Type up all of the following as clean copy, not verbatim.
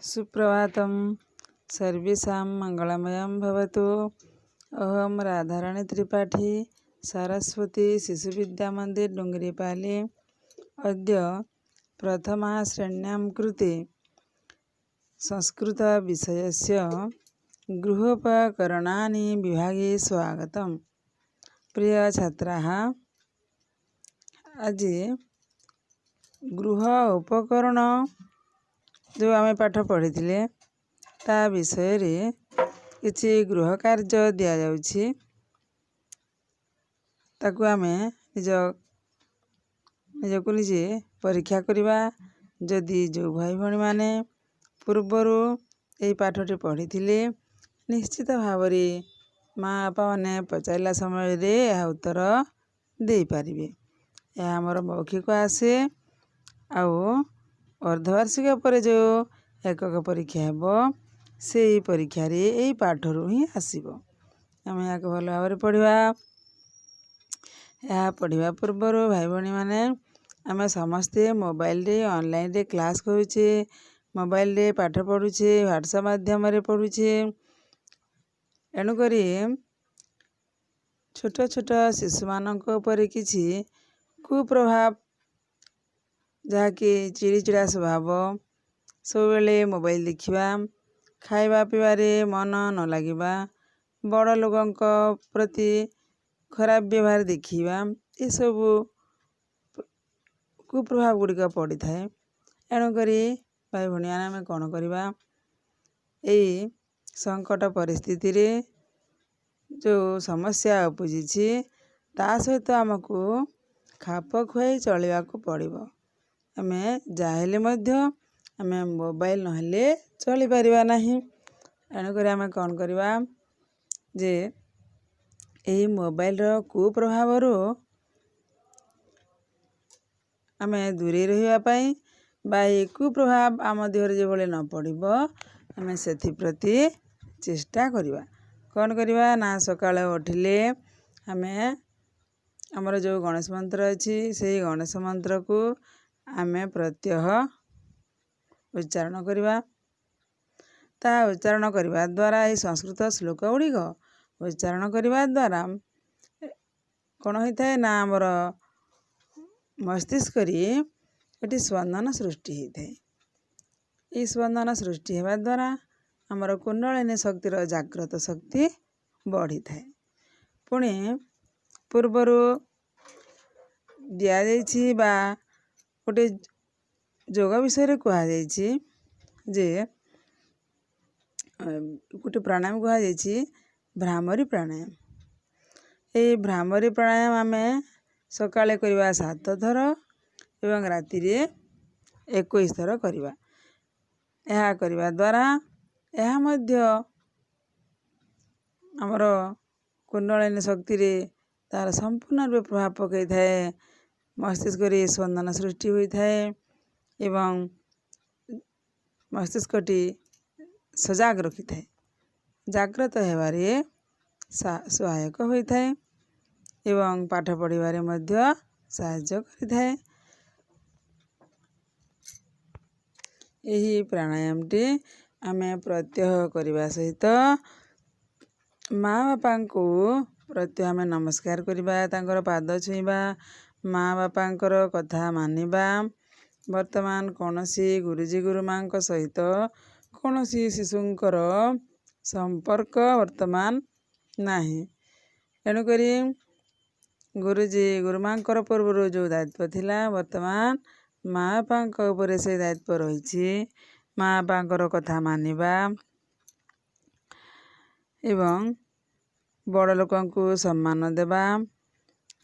ସୁପ୍ରଭାତମ୍। ସର୍ବେଷାଂ ମଙ୍ଗଳମୟଂ ଭବତୁ। ଅହଂ ରାଧାରାଣୀ ତ୍ରିପାଠୀ, ସରସ୍ୱତୀ ଶିଶୁ ବିଦ୍ୟା ମନ୍ଦିର, ଡୁଙ୍ଗରିପାଲି। ଅଦ୍ୟ ପ୍ରଥମା ଶ୍ରେण्यां କୃତେ ସଂସ୍କୃତ ବିଷୟସ୍ୟ ଗୃହୋପକରଣାनि ବିଭାଗେ ସ୍ୱାଗତମ୍। ପ୍ରିୟ ଛାତ୍ରାः, ଆଜି ଗୃହ ଉପକରଣ ଯେଉଁ ଆମେ ପାଠ ପଢ଼ିଥିଲେ, ତା ବିଷୟରେ କିଛି ଗୃହ କାର୍ଯ୍ୟ ଦିଆଯାଉଛି। ତାକୁ ଆମେ ନିଜକୁ ନିଜେ ପରୀକ୍ଷା କରିବା। ଯଦି ଯେଉଁ ଭାଇ ଭଉଣୀମାନେ ପୂର୍ବରୁ ଏହି ପାଠଟି ପଢ଼ିଥିଲେ, ନିଶ୍ଚିତ ଭାବରେ ମା' ବାପାମାନେ ପଚାରିଲା ସମୟରେ ଏହା ଉତ୍ତର ଦେଇପାରିବେ। ଏହା ଆମର ମୌଖିକ ଆସେ, ଆଉ ଅର୍ଦ୍ଧବାର୍ଷିକ ପରେ ଯେଉଁ ଏକକ ପରୀକ୍ଷା ହେବ, ସେଇ ପରୀକ୍ଷାରେ ଏଇ ପାଠରୁ ହିଁ ଆସିବ। ଆମେ ଏହାକୁ ଭଲ ଭାବରେ ପଢ଼ିବା। ଏହା ପଢ଼ିବା ପୂର୍ବରୁ ଭାଇ ଭଉଣୀମାନେ, ଆମେ ସମସ୍ତେ ମୋବାଇଲରେ ଅନଲାଇନରେ କ୍ଲାସ୍ କରୁଛେ, ମୋବାଇଲରେ ପାଠ ପଢ଼ୁଛେ, ହ୍ୱାଟ୍ସଆପ୍ ମାଧ୍ୟମରେ ପଢ଼ୁଛେ। ଏଣୁକରି ଛୋଟ ଛୋଟ ଶିଶୁମାନଙ୍କ ଉପରେ କିଛି କୁପ୍ରଭାବ, ଯାହାକି ଚିଡ଼ିଚିଡ଼ା ସ୍ୱଭାବ, ସବୁବେଳେ ମୋବାଇଲ ଦେଖିବା, ଖାଇବା ପିଇବାରେ ମନ ନ ଲାଗିବା, ବଡ଼ ଲୋକଙ୍କ ପ୍ରତି ଖରାପ ବ୍ୟବହାର ଦେଖାଇବା, ଏସବୁ କୁପ୍ରଭାବ ଗୁଡ଼ିକ ପଡ଼ିଥାଏ। ଏଣୁକରି ଭାଇ ଭଉଣୀମାନେ, ଆମେ କ'ଣ କରିବା? ଏଇ ସଙ୍କଟ ପରିସ୍ଥିତିରେ ଯେଉଁ ସମସ୍ୟା ଉପୁଜିଛି, ତା ସହିତ ଆମକୁ ଖାପ ଖୁଆଇ ଚଳିବାକୁ ପଡ଼ିବ। ଆମେ ଯାହା ହେଲେ ମଧ୍ୟ ଆମେ ମୋବାଇଲ ନହେଲେ ଚଳିପାରିବା ନାହିଁ। ଏଣୁକରି ଆମେ କ'ଣ କରିବା ଯେ ଏହି ମୋବାଇଲର କୁପ୍ରଭାବରୁ ଆମେ ଦୂରେଇ ରହିବା ପାଇଁ ବା ଏହି କୁପ୍ରଭାବ ଆମ ଦେହରେ ଯେଭଳି ନ ପଡ଼ିବ, ଆମେ ସେଥିପ୍ରତି ଚେଷ୍ଟା କରିବା। କ'ଣ କରିବା ନା, ସକାଳେ ଉଠିଲେ ଆମେ ଆମର ଯେଉଁ ଗଣେଶ ମନ୍ତ୍ର ଅଛି, ସେଇ ଗଣେଶ ମନ୍ତ୍ରକୁ ଆମେ ପ୍ରତ୍ୟହ ଉଚ୍ଚାରଣ କରିବା। ତାହା ଉଚ୍ଚାରଣ କରିବା ଦ୍ୱାରା, ଏହି ସଂସ୍କୃତ ଶ୍ଲୋକ ଗୁଡ଼ିକ ଉଚ୍ଚାରଣ କରିବା ଦ୍ୱାରା କ'ଣ ହୋଇଥାଏ ନା, ଆମର ମସ୍ତିଷ୍କରେ ଏଠି ସ୍ପନ୍ଦନ ସୃଷ୍ଟି ହୋଇଥାଏ। ଏହି ସ୍ପନ୍ଦନ ସୃଷ୍ଟି ହେବା ଦ୍ୱାରା ଆମର କୁଣ୍ଡଳିନୀ ଶକ୍ତିର ଜାଗ୍ରତ ଶକ୍ତି ବଢ଼ିଥାଏ। ପୁଣି ପୂର୍ବରୁ ଦିଆଯାଇଛି ବା ଗୋଟେ ଯୋଗ ବିଷୟରେ କୁହାଯାଇଛି ଯେ ଗୋଟେ ପ୍ରାଣାୟାମ କୁହାଯାଇଛି, ଭ୍ରାମରୀ ପ୍ରାଣାୟାମ। ଏହି ଭ୍ରାମରୀ ପ୍ରାଣାୟାମ ଆମେ ସକାଳେ କରିବା 7 ଥର ଏବଂ ରାତିରେ 21 ଥର କରିବା। ଏହା କରିବା ଦ୍ୱାରା ଏହା ମଧ୍ୟ ଆମର କୁଣ୍ଡଳିନୀ ଶକ୍ତିରେ ତା'ର ସମ୍ପୂର୍ଣ୍ଣ ରୂପେ ପ୍ରଭାବ ପକାଇଥାଏ। ମସ୍ତିଷ୍କରେ ସ୍ପନ୍ଦନ ସୃଷ୍ଟି ହୋଇଥାଏ ଏବଂ ମସ୍ତିଷ୍କଟି ସଜାଗ ରଖିଥାଏ, ଜାଗ୍ରତ ହେବାରେ ସହାୟକ ହୋଇଥାଏ ଏବଂ ପାଠ ପଢ଼ିବାରେ ମଧ୍ୟ ସାହାଯ୍ୟ କରିଥାଏ। ଏହି ପ୍ରାଣାୟାମଟି ଆମେ ପ୍ରତ୍ୟହ କରିବା ସହିତ ମା' ବାପାଙ୍କୁ ପ୍ରତ୍ୟହ ଆମେ ନମସ୍କାର କରିବା, ତାଙ୍କର ପାଦ ଛୁଇଁବା, ମା' ବାପାଙ୍କର କଥା ମାନିବା। ବର୍ତ୍ତମାନ କୌଣସି ଗୁରୁଜୀ ଗୁରୁମାଙ୍କ ସହିତ କୌଣସି ଶିଶୁଙ୍କର ସମ୍ପର୍କ ବର୍ତ୍ତମାନ ନାହିଁ। ଏଣୁକରି ଗୁରୁଜୀ ଗୁରୁମାଙ୍କର ପୂର୍ବରୁ ଯେଉଁ ଦାୟିତ୍ୱ ଥିଲା, ବର୍ତ୍ତମାନ ମା' ବାପାଙ୍କ ଉପରେ ସେ ଦାୟିତ୍ୱ ରହିଛି। ମା' ବାପାଙ୍କର କଥା ମାନିବା ଏବଂ ବଡ଼ ଲୋକଙ୍କୁ ସମ୍ମାନ ଦେବା,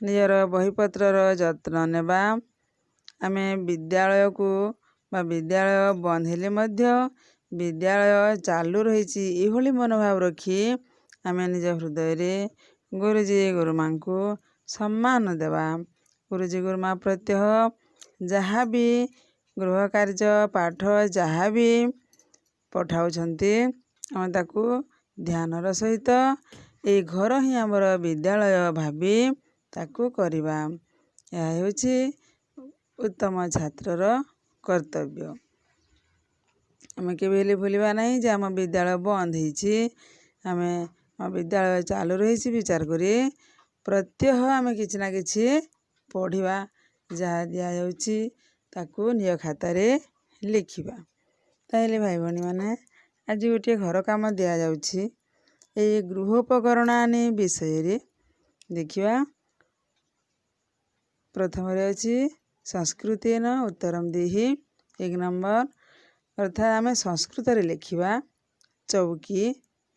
ନିଜର ବହିପତ୍ରର ଯତ୍ନ ନେବା। ଆମେ ବିଦ୍ୟାଳୟକୁ ବା ବିଦ୍ୟାଳୟ ବନ୍ଦ ହେଲେ ମଧ୍ୟ ବିଦ୍ୟାଳୟ ଚାଲୁ ରହିଛି, ଏଭଳି ମନୋଭାବ ରଖି ଆମେ ନିଜ ହୃଦୟରେ ଗୁରୁଜୀ ଗୁରୁମାଙ୍କୁ ସମ୍ମାନ ଦେବା। ଗୁରୁଜୀ ଗୁରୁମା ପ୍ରତ୍ୟହ ଯାହା ବି ଗୃହ କାର୍ଯ୍ୟ, ପାଠ ଯାହା ବି ପଠାଉଛନ୍ତି, ଆମେ ତାକୁ ଧ୍ୟାନର ସହିତ ଏଇ ଘର ହିଁ ଆମର ବିଦ୍ୟାଳୟ ଭାବି ତାକୁ କରିବା। ଏହା ହେଉଛି ଉତ୍ତମ ଛାତ୍ରର କର୍ତ୍ତବ୍ୟ। ଆମେ କେବେ ହେଲେ ଭୁଲିବା ନାହିଁ ଯେ ଆମ ବିଦ୍ୟାଳୟ ବନ୍ଦ ହେଇଛି। ଆମେ ଆମ ବିଦ୍ୟାଳୟ ଚାଲୁ ରହିଛି ବିଚାର କରି ପ୍ରତ୍ୟହ ଆମେ କିଛି ନା କିଛି ପଢ଼ିବା, ଯାହା ଦିଆଯାଉଛି ତାକୁ ନିଜ ଖାତାରେ ଲେଖିବା। ତାହେଲେ ଭାଇ ଭଉଣୀମାନେ, ଆଜି ଗୋଟିଏ ଘର କାମ ଦିଆଯାଉଛି ଏଇ ଗୃହୋପକରଣାନି ବିଷୟରେ। ଦେଖିବା, ପ୍ରଥମରେ ଅଛି ସଂସ୍କୃତେନ ଉତ୍ତରମ ଦେହି, 1 ନମ୍ବର। ଅର୍ଥାତ୍ ଆମେ ସଂସ୍କୃତରେ ଲେଖିବା ଚୌକି,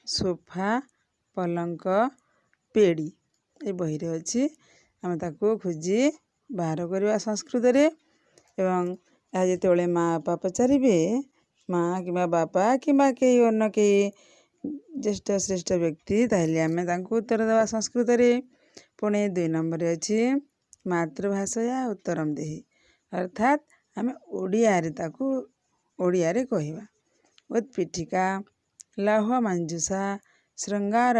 ସୋଫା, ପଲଙ୍କ, ପେଡ଼ି। ଏ ବହିରେ ଅଛି, ଆମେ ତାକୁ ଖୋଜି ବାହାର କରିବା ସଂସ୍କୃତରେ। ଏବଂ ଏହା ଯେତେବେଳେ ମା ବାପା ପଚାରିବେ, ମା କିମ୍ବା ବାପା କିମ୍ବା କେହି ଅନ୍ୟ କେହି ଜ୍ୟେଷ୍ଠ ଶ୍ରେଷ୍ଠ ବ୍ୟକ୍ତି, ତାହେଲେ ଆମେ ତାଙ୍କୁ ଉତ୍ତର ଦେବା ସଂସ୍କୃତରେ। ପୁଣି 2 ନମ୍ବରରେ ଅଛି ମାତୃଭାଷୟା ଉତ୍ତରମ ଦେହି, ଅର୍ଥାତ୍ ଆମେ ଓଡ଼ିଆରେ ତାକୁ ଓଡ଼ିଆରେ କହିବା। ଉତ୍ପୀଠିକା, ଲୌହ ମଞ୍ଜୁଷା, ଶୃଙ୍ଗାର